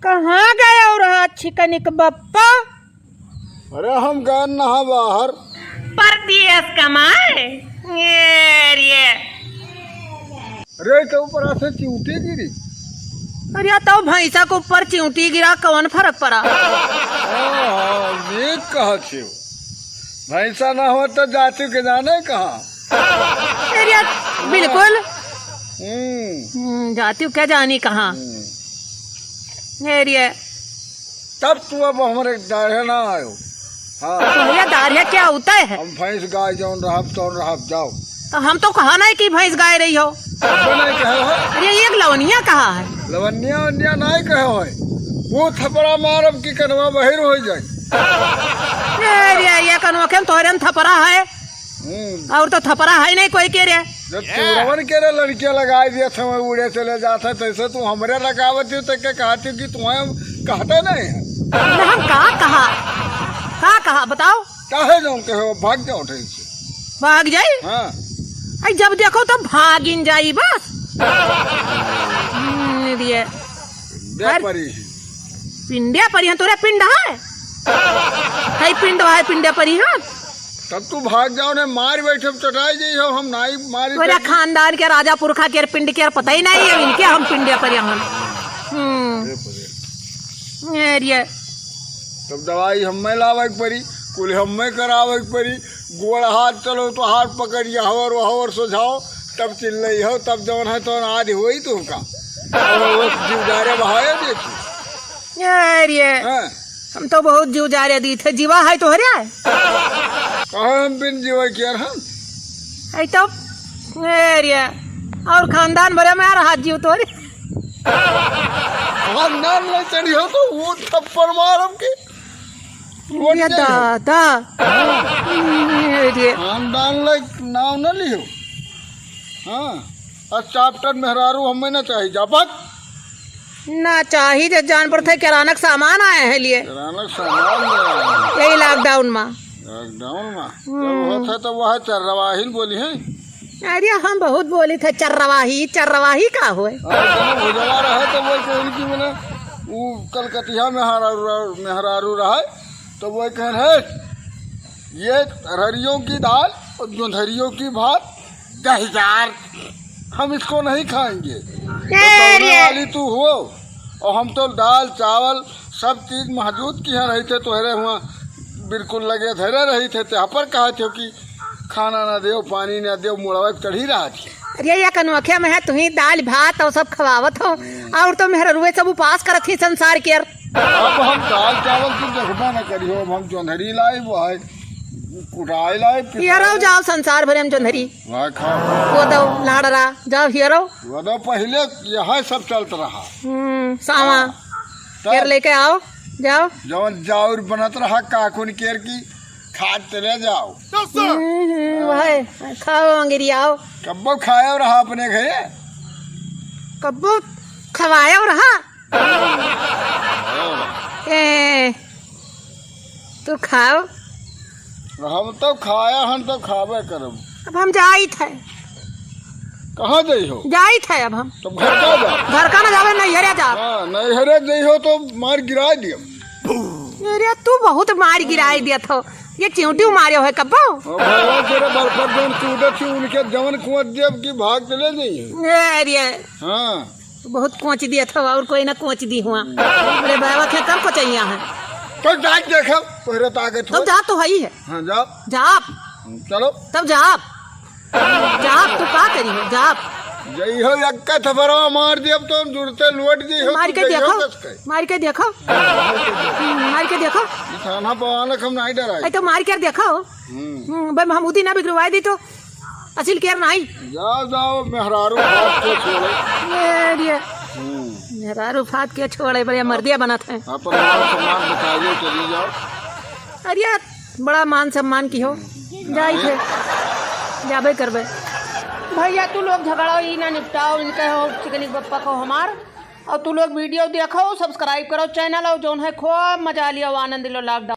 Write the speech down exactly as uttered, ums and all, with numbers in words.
कहाँ गए और हाथ छिकनिक बप्पा? अरे हम गए नहा बाहर। परदेस कमाए? ए रे। अरे तो ऊपर से चिउँटी गिरी। अरे तो भैंसा के ऊपर चिउँटी गिरा कौन फरक पड़ा? हाँ, हाँ, नीक कहत हो। भैंसा ना हो तो जाति के जाने कहाँ। अरे बिल्कुल। हम्म। हम्म, जाति के जानी कहाँ। हम्म। अरे। तब तू अब हमरे दाढ़े ना आयो। हाँ। तो भैया दाढ़े क्या होता है? हम भैंस गाय जौन रहब तौन रहब, जाओ। तो हम तो कहा नहीं कि भैंस गाय रही हो। अब नहीं कहे हो। अरे एक लवनिया कहा है। लवनिया वनिया नहीं कहे हो। वो थपड़ा मारब कि कनवा बहिर हो जाए। अरे ये कनवा के तोहरे न थपड़ा है। हम्म। और तो थपरा है नहीं कोई के रे। जब चोरवन के रे लड़कियां लगाई दिया था, वहीं उड़े चले जाता है, तैसे तू हमरे लगावत हो, तो क्या कहती कि तुम्हें हम कहते नहीं है? ना, हम का कहा? का कहा, बताओ? काहे जौन कहे हो, भाग जाओ ठीक से। भाग जाई? हाँ। आई जब देखो तो भागिन जाई बस। हम्म, दिए। पिंडे हर परी। पिंडे परी हैं, तोरे पिंड है? है पिंड है, पिंडे परी हैं? तब तू भाग जाओ ने, मार बैठे चटाई जाई हो, हम नाई मारी तोरे बैठे। खानदान के राजा पुरखा के पिंड के पता ही नहीं है, इनके हम पिंडे परी हैं। हम्म। अरे परे। अरे। तब दवाई हमें लावे के परी, कुल हमें करावे के परी, गोड़ हाथ चलो तो हाथ पकड़िए, हवर हवर सोझाओ, तब चिल्लई हो, तब जौन है तौन आदि होई तुमका। अब वो जीव जारे बहाए देखी। अरे, हाँ। हम तो बहुत जीव जारे दी थे, जीवा है तोहरे? कहाँ हम बिन जीवा किया हम? है तो, अरे, और खानदान भरे में आ रहा जीव तोहरे। खानदान ले चढ़ी हो तो वो थप्पड़ मारम के। ये दादा। अरे। खानदान लायक नाव न लियो। हाँ, और चापटन मेहरारू हमें ना चाही, जा भाग। ना चाही, जे जान पड़त है, किराना के सामान आए हैं लिए। किराना के सामान ले आए हैं। यही lockdown मा। Lockdown मा। हम्म। जब होत है, तो वह चरवाही बोली है। अरे, हम बहुत बोली थे, चरवाही, चरवाही का होए? अरे, जब भुजवा रहे, तो वो कहीं की मने, वो कलकतिया मेहरारू, मेहरारू रहे, तो वो कहन है, "ये हरियों की दाल और जोंधरियों की भात, दस हजार, हम इसको नहीं खाएंगे।" तो ए, तौले रे। वाली तू हो, और हम तो दाल, चावल, सब चीज महजूद किहे रही थे, तोहरे हुआ बिल्कुल लगे धरे रही थे, ते पर कहा थे कि खाना ना देव, पानी ना देव, मुड़वा चढ़ी रहा थी। अरे, ये कनवखिया में है, तुही दाल भात और सब खवावत हो, और तो मेहररुए सब उपास करत ही संसार के। अब हम दाल चावल तो देखबा न करी हो, अब हम जोंधरी लाई, वो है कुटाई लाई, पिसाई ये रहो लाई। जाओ संसार भरे हम जोंधरी। वाह, खाओ। वो दो लाड़रा, जाओ हियरो। वो दो पहले यह सब चलत रहा। हम्म, सावा। हाँ। तब केर लेके आओ, जाओ। जवन जाउर बनत रहा काकुन केर की, खात चले जाओ। हम्म, हम्म, वह है, खाओ अंगेरी आओ। कब्बो खायो रहा अपने घरे? कब्बो खवायो रहा? ए, तू खाओ। हम तो खाया हन तो खाबे करब। अब हम जाइत है। कहाँ जाइ हो? जाइत है अब हम। तब घर का जा। घर का ना जावे, नैहरे जा। हाँ, नैहरे जाइ हो तो मार गिराइ दियब। अरे, तू बहुत मार गिराइ दियत हो। ये चिउँटी मारे हो कब्बो? हाँ, भगवान तेरे बल पर जौन कूदत थी, उनके जवन कुआं देब की भाग चले जाइए। अरे। हाँ। बहुत कोच दिया था और कोई ना कोच दी हुआ। बोले बाबा खेतन को चाहिए है। तो जाके देखो, तोहरे तो आगे तब थोड़। जा तो है ही है। हाँ, जा। जा आप। चलो। तब जा आप। जा आप, तू का करी हो, जा आप। जई हो, यक्का थपरवा मार दिया, अब तो हम जुड़ते लौट गई हो, मार तू के जई हो देखो, कस के। मार के देखो। हम्म, मार के देखो। ये थाना पवानक हम नहीं डराए। ऐ तो मार के देखो। हम्म। हम्म, भाई महमूदी ना बिगड़वाई दी तो असिल केर नाही। जाओ, जाओ, मेहरारू फात के छोड़े। ए, ये। हम्म। मेहरारू फात के छोड़े, बढ़िया मर्दिया बनत है। अपन मान सम्मान बचाइए, चली जाओ। अरे यार, बड़ा मान सम्मान की हो। जाई थे। जाबे करबे। भैया, तू लोग झगड़ो, ई ना निपटाओ, इनके हो, चिकनी बप्पा को हमार। और तू लोग video देखो, subscribe करो channel, और जौन है खूब मजा लियो, आनंद लो lockdown।